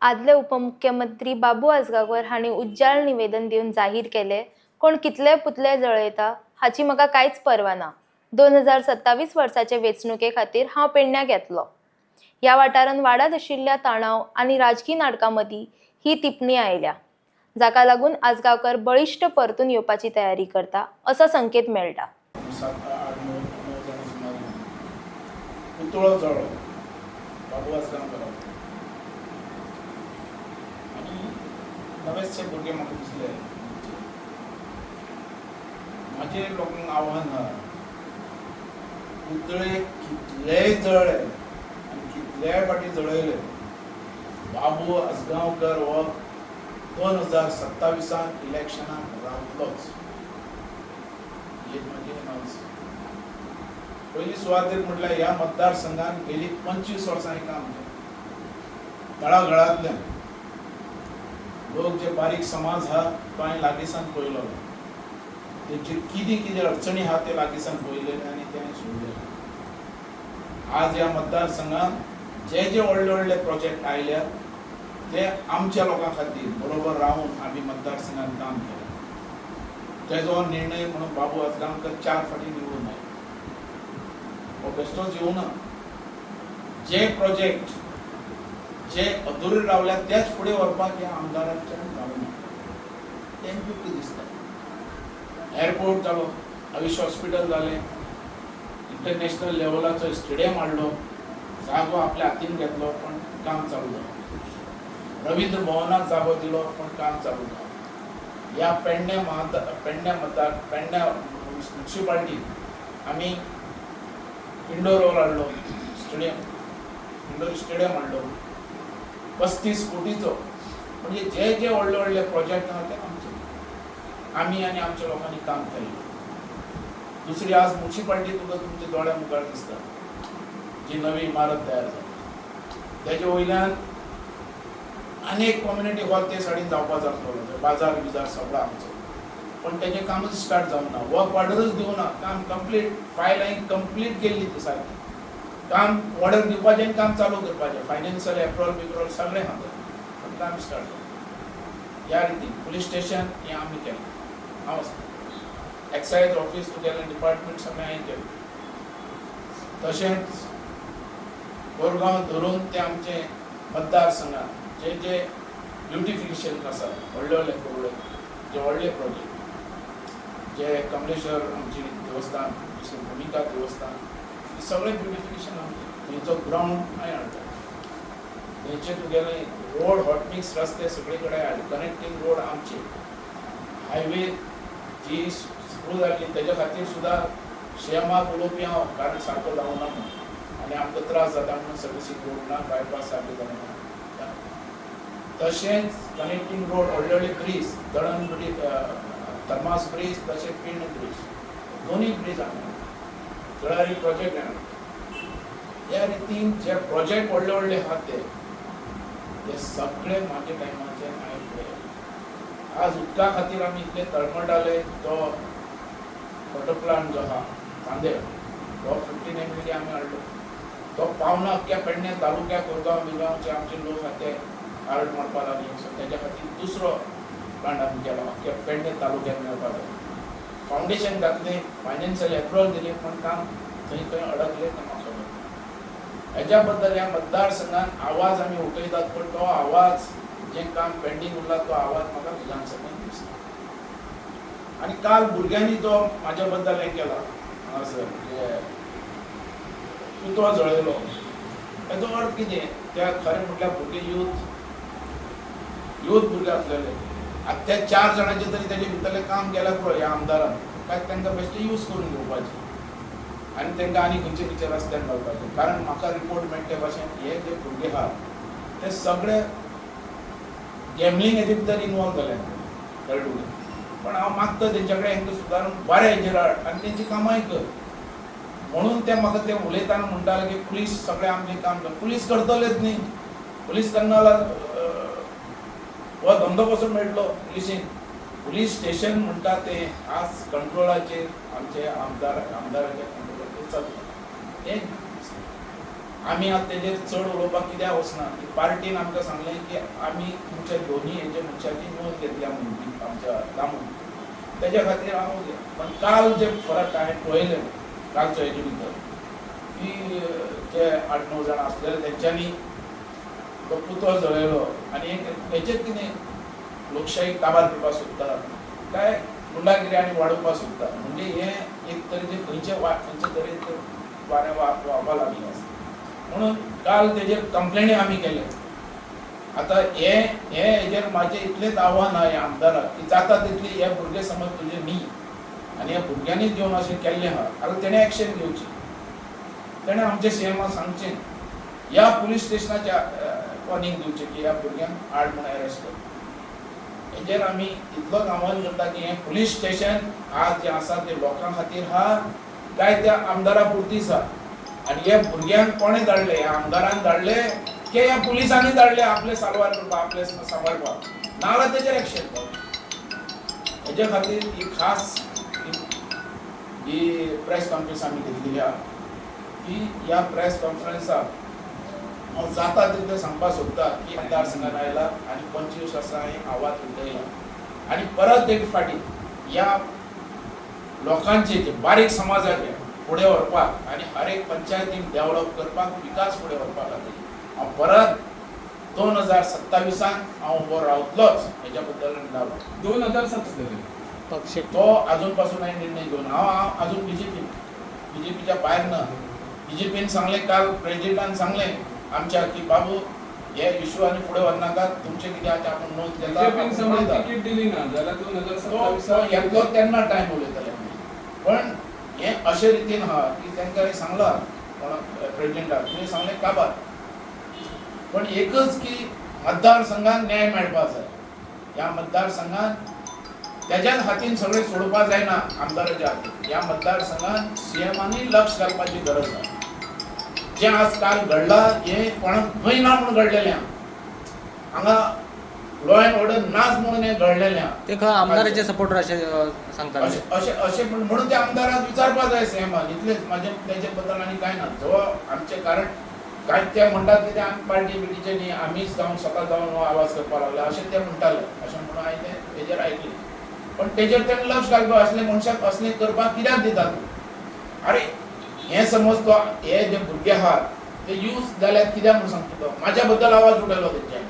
आदले उपमुख्यमंत्री बाबू आजगांवकर हांणी उज्जाल निवेदन दिवन जाहीर केलें, कोण कितले पुतळे जळयता हाची म्हाका कांयच पर्वा ना. 2027 वर्साचे वेंचणुके खातीर हांव पेडण्याक येतलो. ह्या वाठारांत वाडत आशिल्ल्या तणाव आनी राजकी नाटकां मदीं ही टिप्पणी आयल्या, जाका लागून आजगांवकर बळिश्ट परतून येवपाची तयारी करता असो संकेत मेळटा. 7, 8, 9 जाणां सुमार पुतळो जळ्ळो बाबू आजगांवकराचो आनी नवेचशे भुरगे म्हाका दिसले. म्हाजें लोकांक आव्हान आहा, पुतळे कितलेय जळ्ळे आनी कितलेय फावटी जळयले, बाबू आजगांवकर हो 2027 इलेक्शनाक रावतलोच. ही एक म्हाजी अनावन्स. पयली सुवातेर म्हटल्यार ह्या मतदारसंघान गेली 25 वर्सां हें काम केलें. तळागळांतल्यान लोक जे बारीक समाज आहा तो हांवें लागींसान पळयलो, तेंचे कितें कितें अडचणी आहा ते लागींसान पळयलेले आनी ते हांवें सोडलेले. आज ह्या मतदारसंघान जे जे व्हडले व्हडले प्रोजेक्ट आयल्यात ते आमच्या लोकां खातीर बरोबर रावन आमी मतदारसंघान काम केलें. तेजो निर्णय म्हणून बाबू आजगांवकर 4 फावटी निवडून आयलो. हो बेश्टोच येवना. जे प्रोजेक्ट जे अधुरे रावल्यात तेच फुडें व्हरपाक ह्या आमदारांच्यान जावना, तें दुख्ख दिसता. एअरपोर्ट जालो, आयुश हॉस्पिटल जालें, इंटरनॅशनल लेवलाचो स्टेडियम हाडलो, जागो आपल्या हातीन घेतलो पण काम चालू जालें. रवींद्र भवनाक जागो दिलो पण काम चालू जालें. ह्या पेडण्या पेडण्या मतदार पेडण्या म्युन्सिपाल्टीन आमी इंडोर हॉल हाडलो, स्टेडियम, इंडोर स्टेडियम हाडलो 35 कोटीचो. म्हणजे जे जे व्हडले व्हडले प्रोजेक्ट आहा ते आमचे, आमी आनी आमच्या लोकांनी काम केल्लें. दुसरी आज म्युन्सिपाल्टी तुका तुमच्या दोळ्या मुखार दिसता, जी नवी इमारत तयार जाली तेजे वयल्यान आनी एक कम्युनिटी हॉल ते सायडीन जावपाचो आसलेलो, बाजार बिजार सगळो आमचो, पण तेजें कामच स्टार्ट जावंक ना. वर्क ऑर्डरूच दिवना. काम कंप्लीट, फायल हांवें कंप्लीट केल्ली ती सारकी. काम ऑर्डर दिवपाचें आनी काम चालू करपाचें, फायनान्शियल एप्रुवल बिप्रुवल सगळें आहा, पण काम स्टार्ट जालें. ह्या रितीन पुलीस स्टेशन हें आमी केलें, हांव आसता. एक्सायज ऑफीस तुगेलें डिपार्टमेंट सगळें हांवें केलें. तशेंच कोरगांव धरून ते आमचे मतदारसंघात जे जे ब्युटिफिकेशन आसा, व्हडले व्हडले करोडे जे व्हडले प्रोजेक्ट, जे कमलेश्वर आमची देवस्थान, दुसरें भुमिका देवस्थान, हे सगळें ब्युटिफिकेशन आमचें. थंयचो ग्रावंड हांवें हाडलो, थंयचे तुगेले रोड, हॉटमिक्स रस्ते सगळे कडेन हाडले, कनेक्टींग रोड आमचे, हायवे जी सुरू जाल्ली तेज्या खातीर सुद्दां सीएमाक उलोवपी हांव, कारण सारको जावना म्हणून आनी आमकां त्रास जाता म्हणून सर्विसींग रोड ना, बायपास सारके जायना. तशेंच कनेक्टींग रोड, व्हडले व्हडले ब्रीज, दळण ब्रीज, थर्मास ब्रीज, तशें पिर्ण ब्रीज, दोनूय ब्रीज आमी तळारी प्रोजेक्ट येणार. ह्या रितीन जे प्रोजेक्ट व्हडले व्हडले आहा ते ते सगळे म्हाज्या टायमाचे हांवें फुडें. आज उदका खातीर आमी इतले तळमळटाले. तो वॉटर प्लांट जो आहा चांदेल, तो 15 एमएलडी आमी हाडलो, तो पावना. अख्ख्या पेडणे तालुक्याक, कोरगांव बिरगांवचे आमचे लोक आहा ते आरड मारपाक लागले. सो तेज्या खातीर दुसरो प्लांट आमी केलो, अख्ख्या पेडणे तालुक्याक मेळपाक जाय. फावंडेशन घातलें, फायनान्शियल एप्रुवल दिलें, पण काम थंय खंय अडकलें तें म्हाका खबर ना. हेज्या बद्दल ह्या मतदारसंघान आवाज आमी उठयतात, पण तो आवाज जें काम पेंडींग उरला तो आवाज म्हाका विधानसभेंत दिसना. आनी काल भुरग्यांनी जो म्हाज्या बद्दल हें केला हांगासर, म्हणजे पुतळो जळयलो, तेजो अर्थ कितें? त्या खरें म्हटल्यार भुरगे यूथ यूथ भुरगे आसलेले. आतां त्या 4 जाणांचे तरी तेजे भितरलें काम केल्यार पुरो. ह्या आमदारान काय तांकां बेश्टें यूज करून घेवपाचें आनी तांकां आनी खंयचे खंयचे रस्त्यान घालपाचें. कारण म्हाका रिपोर्ट मेळटा ते भाशेन हे जे भुरगे आहात ते सगळे गॅमलींग हेजे भितर इनवॉल्व जाले, कळ्ळें तुका? पण हांव मागता तेंच्या कडेन, हेंकां सुदारून बरें हेजेर हाड आनी तेंची कामांय कर म्हणून. ते म्हाका ते उलयतना म्हणटाले की पुलीस सगळे आमचें काम कर. पुलीस करतलेच न्ही. पुलीस केन्ना हो धंदो कसो मेळटलो पुलिसींक? पुलीस स्टेशन म्हणटा तें आज कंट्रोलाचेर, आमचे आमदार आमदाराच्या कंट्रोलाचेर चलता हें. आमी आतां तेजेर चड उलोवपाक कित्याक वचना की पार्टीन आमकां सांगलें की आमी तुमच्या दोनी हेजे मनशाची नोंद घेतल्या म्हणून आमच्या दामून, तेज्या खातीर हांव. पण काल जे फरक हांवें पळयले कालचो हेजे भितर की जे 8-9 जाण आसलेले तेंच्यांनी तो पुतळो जळयलो आनी एक हेचेर कितें लोकशाही काबार करपाक सोदता काय गुंडागिरी आनी वाडोवपाक सोदता, म्हणजे हें एक तरेचें खंयचे खंयचे तरेन वारें व्हांवपाक लागलें आसा. म्हणून काल तेजेर कंप्लेनी आमी केले. आतां हे हे हेजेर म्हाजें इतलेंच आव्हान आहा ह्या आमदाराक की जाता तितली हे भुरगे समज तुजे न्ही आनी ह्या भुरग्यांनीच येवन अशें केल्लें आहा जाल्यार तेणें एक्शन घेवची, तेणें आमच्या सीएमाक सांगचें, ह्या पुलीस स्टेशनाच्या वॉर्निंग दिवचें की ह्या भुरग्यांक आड म्हूण अरेस्ट कर. हेजेर आमी इतलोच आव्हान करता की हें पुलीस स्टेशन आज जें आसा तें लोकां खातीर आहा काय त्या आमदारा पुरतीच आहा, आनी ह्या भुरग्यांक कोणें धाडले, ह्या आमदारान धाडले की ह्या पुलिसांनी धाडले आपले साल्वार करपाक, आपले सांबाळपाक, नाजाल्यार तेजेर एक्शन घेवचें. हेजे खातीर ही खास ही प्रेस कॉन्फरन्स आमी घेतलेली आहा की ह्या प्रेस कॉन्फरन्साक हांव जाता तितलें सांगपाक सोदता की मतदारसंघात आयला आनी 25 वर्सां हांवें आवाज उठयला आनी परत एक फावटी ह्या लोकांचे जे बारीक समाजाचे फुडें व्हरपाक आनी हर एक पंचायतीन डेव्हलप करपाक, विकास फुडें व्हरपा खातीर हांव परत 2027 हांव उबो रावतलोच, हेज्या बद्दल डावट. 2027 पक्ष तो अजून पासून हांवें निर्णय घेवन हांव हांव अजून बीजेपीच्या भायर ना. बीजेपीन सांगलें काल प्रेजिडेंटान सांगलें आमच्या की बाबू हे इशू आनी फुडें व्हरनाका, तुमचें कितें आहा तें आपूण नोंद घेता, बीजेपीन आपूण समज पळयता. तिकीट दिली ना जाल्यार दोन हजार तो सत्तावीस येतलो तेन्ना टायम उलयतले. पण हें अशे रितीन आहा की तांकां हांवें सांगलां कोणा प्रेजिडेंटाक, तुवें सांगलें काबार, पण एकच की मतदारसंघात न्याय मेळपाक जाय. ह्या मतदारसंघात तेज्याच हातीन सगळें सोडपाक जायना, आमदाराच्या हातीन. ह्या मतदारसंघात सीएमांनी लक्ष घालपाची गरज आहा. जें आज काल घडलां हें कोणाक भंय ना म्हूण घडलेलें आहा, हांगा लॉ एंड ऑर्डर नाच म्हणून हें घडलेलें आहा. ते खंय आमदाराचे सपोर्टर अशें सांगतात. अशें अशें अशें म्हण म्हणून त्या आमदाराक विचारपाक जाय सीएमान, इतलेंच म्हाजें तेजे बद्दल आनी कांय ना. जो आमचें कारण कांय ते म्हणटात की ते आमी पार्टी बिटीचे न्ही, आमीच जावन स्वता जावन हो आवाज करपाक लागले अशें ते म्हणटाले, अशें म्हणून हांवें तें तेजेर आयकलें. पण तेजेर तेणें लक्ष घालपाक असले मनशाक असलें करपाक कित्याक दितात तूं? आरे हें समज तो हे जे भुरगे आहात ते यूज जाल्यार कित्याक म्हूण सांगता तुका, म्हाज्या बद्दल आवाज उठयलो तेंच्यांनी,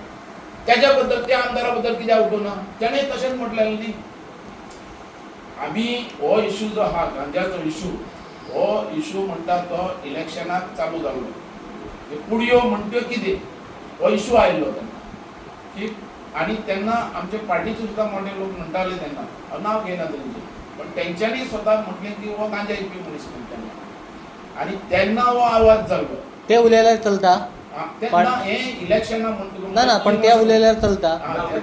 तेज्या बद्दल त्या आमदारा बद्दल कित्याक उठोवना? तेणें तशेंच म्हटलेलें न्ही. आमी हो इशू जो आहा गांजाचो इशू, हो इशू म्हणटा तो इलेक्शनाक चालू जाल्लो. हे पुडयो म्हणट्यो कितें हो इशू आयिल्लो तेन्ना की, आनी तेन्ना आमचे पार्टीचे सुद्दां मोठे लोक म्हणटाले तेन्ना, हांव नांव घेयना तेंचें, पण तेंच्यांनी स्वता म्हटलें की हो गांजा विकपी मनीस म्हूण तेन्ना, आनी तेन्ना हो आवाज जाल्लो. ते उलयल्यार चलता तेन्ना हे इलेक्शना म्हणटा ना ना, पण ते उलयल्यार चलता,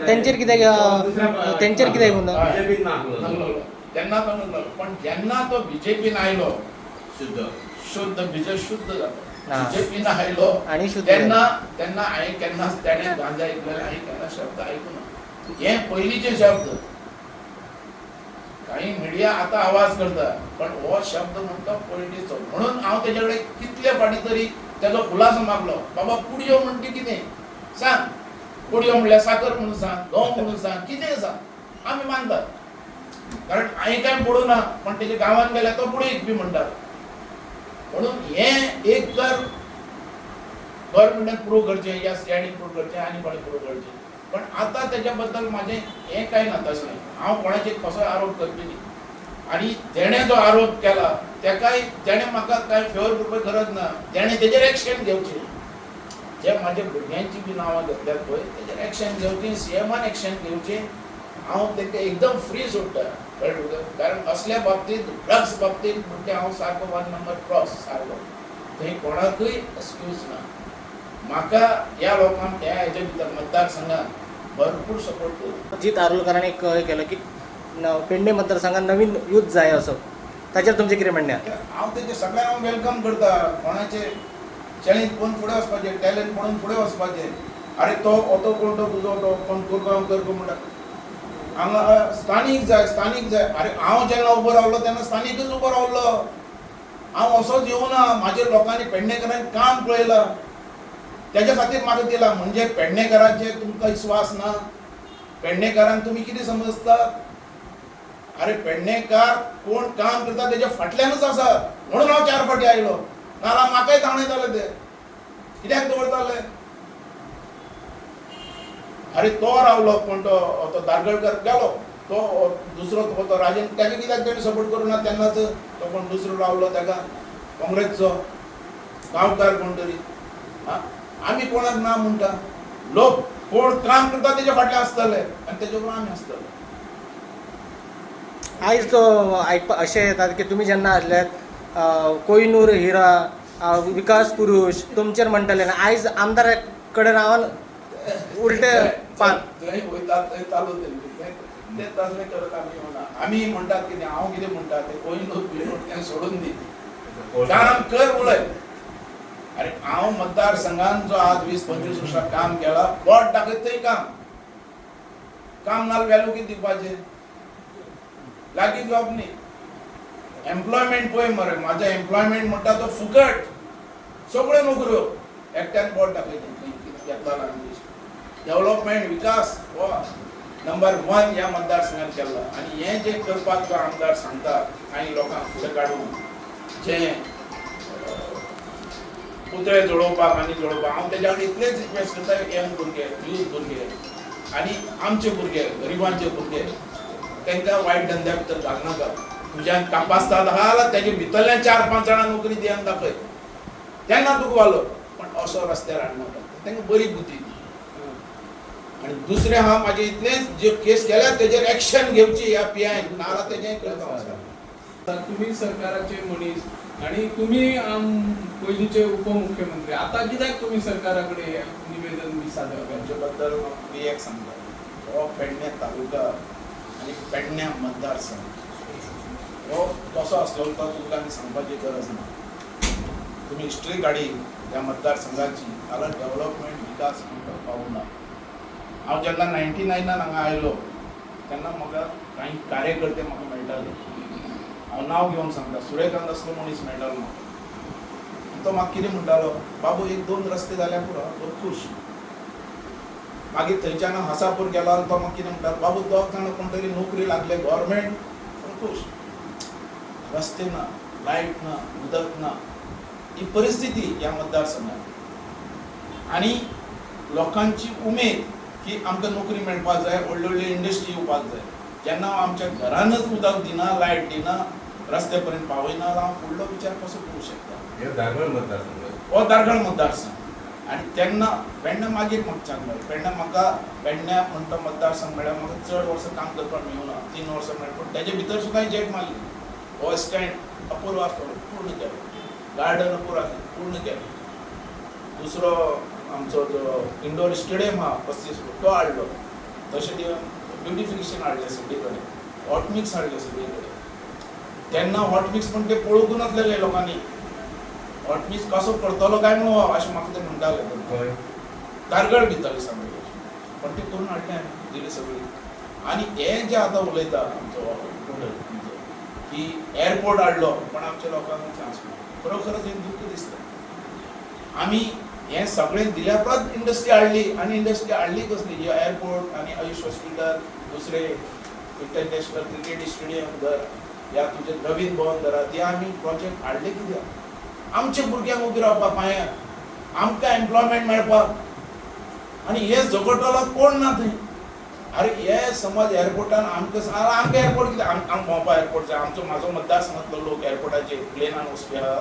तेंचेर कित्याक तेंचेर कित्याक येवना? बीजेपीन नासलो. नासलो तेन्ना तो नासलो, पण जेन्ना तो बीजेपीन आयलो शुद्ध शुद्ध बीजे शुद्ध जालो, हा. बीजेपीन आयलो आनी शुद्ध तेन्ना तेन्ना हांवें केन्नाच तेणें गांजा ऐकलेलें हांवें केन्ना शब्द आयकूना. हे पयलींचे शब्द काही मिडिया आतां आवाज करता, पण हो शब्द म्हणटा पयलींचो, म्हणून हांव तेजे कडेन कितले फावटी तरी तेजो खुलासो मागलो, बाबा पुडयो म्हणटा कितें सांग, पुडयो म्हणल्यार साकर म्हणून सांग, गंव म्हणून सांग, कितें सांग, आमी मानतात, कारण हांवें कांय पडूं ना, पण तेजे गांवांत गेल्यार तो पुडयो विकपी म्हणटात. म्हणून हें एक तर गव्हर्मेंटान प्रूव करचें या सीआयडीन प्रूव करचें आनी कोणें प्रूव करचें, पण आतां तेज्या बद्दल म्हाजें हें कांय ना तशें, हांव कोणाचेर कसोय आरोप करपी न्ही, आनी तेणें जो आरोप केला तेकाय तेणें म्हाका कांय फेवर करपाची गरज ना, तेणें तेजेर एक्शन घेवचें. जे म्हाज्या भुरग्यांची बी नांवां घेतल्यात पळय तेजेर एक्शन घेवचें, सीएमान एक्शन घेवचें. हांव तेका एकदम फ्री सोडटा, कळ्ळें तुका, कारण असल्या बाबतींत ड्रग्स बाबतींत म्हणजे हांव सारको 1 नंबर क्रॉस सारको, थंय कोणाकूय एक्सक्यूज ना. म्हाका ह्या लोकांक ह्या हेच्या भितर मतदारसंघात भरपूर सपोर्ट केलो. जीत आरोलकरान एक हे केलं की पेडणे मतदारसंघात नवीन युथ जाय असो, ताचेर तुमचें कितें म्हणणें आहा? हांव तेजे सगळ्यांक हांव welcome करता, कोणाचे चॅलेंज पळोवन फुडें वचपाचें, टॅलंट पळोवन फुडें वचपाचें. आरे तो ऑटो कोण तो तुजो तो कोण कोरगांवकर कोण म्हणटा हांगा स्थानीक जाय, स्थानीक जाय. आरे हांव जेन्ना उबो रावलो तेन्ना स्थानिकच उबो रावलो, हांव असोच येवना, म्हाजे लोकांनी पेडणेकरांनी काम पळयलां, तेज्या खातीर म्हाका दिला. म्हणजे पेडणेकरांचेर तुमकां विस्वास ना? पेडणेकरांक तुमी कितें समजता? अरे पेडणेकार कोण काम करता तेज्या फाटल्यानूच आसा, म्हणून हांव 4 फावटी आयलो. नाजाल्यार म्हाकाय धांवडयताले ते, कित्याक दवरताले? अरे तो रावलो कोण तो, तो दारगळकर गेलो, तो दुसरो तो राजन, ताका कित्याक तेणी सपोर्ट करूं ना तेन्नाच? तो कोण दुसरो रावलो ताका काँग्रेसचो गांवकार कोण तरी. आमी कोणाक ना म्हणटा? लोक कोण काम करता तेज्या फाटल्यान आसतले आनी तेजे बरोबर आमी आसतले. आयज तो आयकपा अशें येतात की तुमी जेन्ना आसल्यात कोयनूर हिरा, विकास पुरूष तुमचेर म्हणटाले ना, आयज आमदारा कडेन रावन उलटे पान जंय वयता थंय चालू ते तसलें करत आमी येवना. आमी म्हणटात कितें, हांव कितें म्हणटा तें कोयनूर बिनूर तें सोडून दी, काम कर उलय. अरे हांव मतदारसंघान जो आज 20-25 वर्सां काम केलां, बोट दाखयत थंय काम, काम नाल व्हॅल्यू कितें दिवपाचें? लागीं जॉब न्ही. एम्प्लॉयमेंट पळय मरे, म्हाजें एम्प्लॉयमेंट म्हणटा तो फुकट, सगळ्यो नोकऱ्यो एकट्यान बोट दाखयता कितें घेतला आमी. डेव्हलपमेंट विकास हो नंबर 1 ह्या मतदारसंघान केला. आनी हें जें करपाक जो आमदार सांगता आनी लोकांक फुडें काडून जें पुतळे जळोवपाक आनी जळोवपाक, हांव तेज्या कडेन इतलेंच रिक्वेस्ट करता, यंग भुरगे, यूथ भुरगे आनी आमचे भुरगे, गरिबांचे भुरगे, तांकां वायट धंद्या भितर घालनाका. तुज्यान कापास्ताद आहा जाल्यार तेजे भितरल्यान 4-5 जाणां नोकरी दी आनी दाखय, तेन्ना तुका वालो, पण असो रस्त्यार हाडनाका, तांकां बरी बुद्धी दी. आनी दुसरें आहा म्हाजें इतलेंच, जे केस केल्या तेजेर एक्शन घेवची ह्या पी आयन, नाजाल्यार तेजें करता. तुमी सरकाराचे मनीस आनी तुमी पयलींचे उपमुख्यमंत्री, आतां कित्याक तुमी सरकारा कडेन हें निवेदन बी सादर केलें? हाचे बद्दल मी एक सांगता, हो पेडणे तालुका आनी पेडण्या मतदारसंघ हो कसो आसलो तो तुमकां आनी सांगपाची गरज ना. तुमी हिस्ट्री काडी ह्या मतदारसंघाची, जाल्यार डेव्हलपमेंट विकास म्हणटा पावूं ना. हांव जेन्ना 99 हांगा आयलो तेन्ना म्हाका कांय कार्यकर्ते म्हाका मेळटाले, हांव नांव घेवन सांगता, सूर्यकांत असलो मनीस मेळटालो म्हाका. तो म्हाका कितें म्हणटालो, बाबू 1-2 रस्ते जाल्यार पुरो, तो खूश. मागीर थंयच्यान हांव हासापूर गेलो आनी तो म्हाका कितें म्हणटालो, बाबू 2 जाणां कोण तरी नोकरी लागले गव्हर्मेंट, खूश. रस्ते ना, लायट ना, उदक ना, ही परिस्थिती ह्या मतदारसंघात. आनी लोकांची उमेद की आमकां नोकरी मेळपाक जाय, व्हडली व्हडली इंडस्ट्री येवपाक जाय. जेन्ना हांव आमच्या घरानच उदक दिना, लायट दिना, रस्त्या पर्यंत पावयना, हांव फुडलो विचार कसो करूं शकता? हे धारगळ मतदारसंघ, हो धारगळ मतदारसंघ. आनी तेन्ना पेडण्या मागीर म्हाका चान्स मेळ्ळो. पेडण्या म्हाका, पेडण्या म्हणटा मतदारसंघ म्हळ्यार म्हाका चड वर्सां काम करपाक मेळूना, 3 वर्सां मेळ्ळें, पूण तेजे भितर सुद्दां हांवें झेप मारली. हो स्टँड अपूर्व आसलो, पूर्ण केलो, गार्डन अपूर्व आसलें, पूर्ण केलें. दुसरो आमचो जो इंडोर स्टेडियम आहा 35 फूट, तो हाडलो. तशें ते ब्युटिफिकेशन हाडलें सगळे कडेन, हॉटमिक्स हाडलें सगळे कडेन. तेन्ना हॉटमिक्स पण ते पळोवंक नासलेले लोकांनी, हॉटमिक्स कसो करतलो काय म्हणून अशें म्हाका ते म्हणटाले. धारगळ भितरले सगळे, पण ते करून हाडले हांवें, दिले सगळी. आनी हें जें आतां उलयता आमचो तुमचो की एअरपोर्ट हाडलो, पण आमच्या लोकांक चान्स मेळ्ळो, खरोखरच हें दुख्ख दिसता. आमी हें सगळें दिल्या उपरांत इंडस्ट्री हाडली, आनी इंडस्ट्री हाडली कसली? ही एअरपोर्ट आनी आयुश हॉस्पिटल, दुसरे इंटरनॅशनल क्रिकेट स्टेडियम धर, या तुजें रवींद्र भवन धरा, ते आमी प्रोजेक्ट हाडले कित्याक? आमच्या भुरग्यांक उबी रावपाक पांयार, आमकां एम्प्लॉयमेंट मेळपाक. आनी हे झगडटलो कोण ना थंय. अरे हे समज एअरपोर्टान आमकां, आमकां एअरपोर्ट कितें, आमकां भोंवपा एअरपोर्ट जाय. आमचो म्हाजो मतदारसंघांतलो लोक एअरपोर्टाचेर प्लेनान वचपी आहा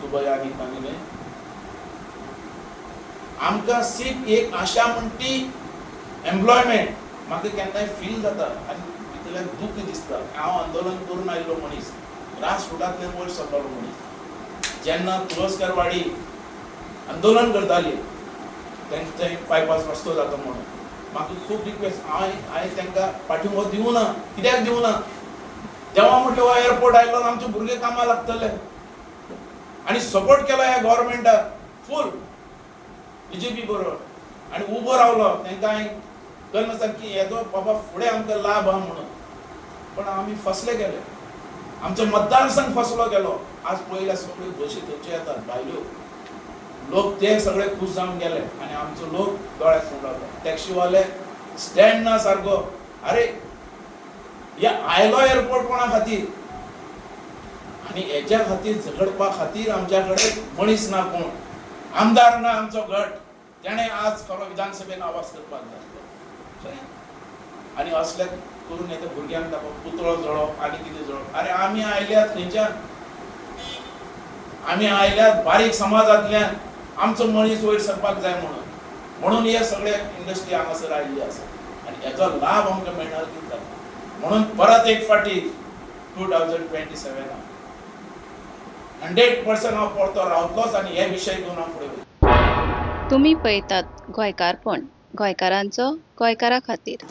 दुबय आनी आनी. आमकां सिर्फ एक आशा म्हणटी एम्प्लॉयमेंट. म्हाका केन्नाय फील जाता आनी भितरल्यान दुख्ख दिसता. हांव आंदोलन करून आयिल्लो मनीस, ग्रास रुटांतल्यान वयर सरलेलो मनीस. जेन्ना तुळसकरवाडी आंदोलन करताली तेंकां थंय बायपास रस्तो जाता म्हणून म्हाका खूब रिक्वेस्ट, हांवें तांकां पाठिंबो दिवं ना. कित्याक दिवं ना? तेव्हा म्हटलें हो एअरपोर्ट आयलो आमचे भुरगे कामाक लागतले. आनी सपोर्ट केलो ह्या गव्हर्मेंटाक फूल बीजेपी बरोबर, आनी उबो रावलो तांकां हांवें करनासतना की हेजो बाबा फुडें आमकां लाभ आहा म्हणून. पण आमी फसले गेले, आमचो मतदारसंघ फसलो गेलो. आज पळयल्यार सगळ्यो बशी थंयच्यो येतात भायल्यो. लोक ते सगळे खूश जावन गेले आनी आमचो लोक दोळ्याक फुंडावता. टॅक्सीवाले स्टँड ना सारको. अरे हे आयलो एअरपोर्ट कोणा खातीर? आनी हेच्या खातीर झगडपा खातीर आमच्या कडेन मनीस ना, कोण आमदार ना आमचो गट. तेणें आज खरो विधानसभेन आवाज करपाक जाय. आनी असले करून येता भुरग्यांक दाखोवप, पुतळो जळोवप आनी कितें जळोवप. अरे आमी आयल्यात खंयच्यान? आमी आयल्यात बारीक समाजांतल्यान. आमचो मनीस वयर सरपाक जाय म्हणून म्हणून हे सगळे इंडस्ट्री हांगासर आयिल्ली आसा आनी हेचो लाभ आमकां मेळणार कितें जाता. म्हणून परत एक फावटी 2027 100% हांव परतो रावतलोच आनी हे विशय घेवन हांव फुडें वयतलो. तुमी पळयतात गोंयकारपण, गोंयकारांचो गोंयकारा खातीर.